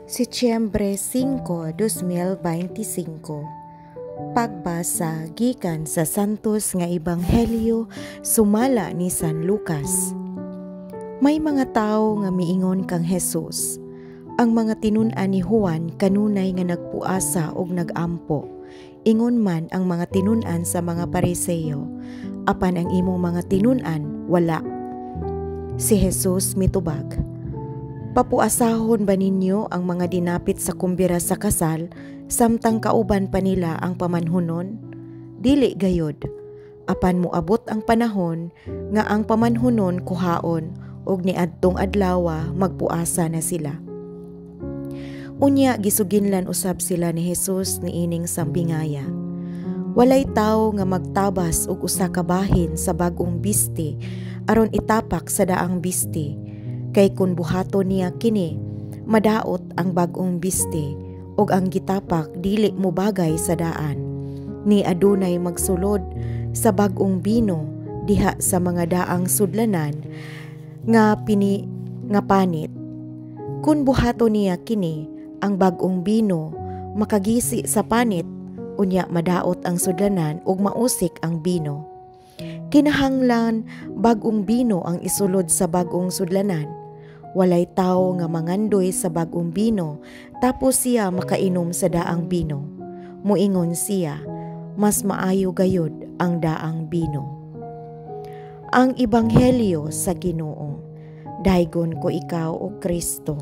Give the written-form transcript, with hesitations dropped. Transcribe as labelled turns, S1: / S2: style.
S1: Setyembre 5, 2025. Pagbasa gikan sa Santos nga Ebanghelyo sumala ni San Lucas. May mga tawo nga miingon kang Jesus: "Ang mga tinun-an ni Juan kanunay nga nagpuasa og nagampo. Ingon man ang mga tinun-an sa mga Pariseo. Apan ang imong mga tinun-an wala." Si Jesus mitubag, "Papuasahon ba ninyo ang mga dinapit sa kumbira sa kasal samtang kauban pa nila ang pamanhunon? Dili gayod. Apan moabot ang panahon nga ang pamanhunon kuhaon ug niadtong adlawa magpuasa na sila." Unya gisuginlan usab sila ni Jesus niining sambingaya. "Walay tawo nga magtabas og usa ka bahin sa bag-ong biste aron itapak sa daang biste, kay kun buhaton niya kini, madaot ang bag-ong biste ug ang gitapak dili mobagay sa daan. Ni adunay magsulod sa bag-ong bino diha sa mga daang sudlanan nga pini nga panit. Kun buhaton niya kini, ang bag-ong bino makagisi sa panit, unya madaot ang sudlanan ug mausik ang bino. Kinahanglan bag-ong bino ang isulod sa bag-ong sudlanan. Walay tawo nga mangandoy sa bag-ong bino tapos siya makainom sa daang bino. Muingon siya, 'Mas maayo gayud ang daang bino.'" Ang Ebanghelyo sa Ginoo. Daygon ko ikaw, o Kristo.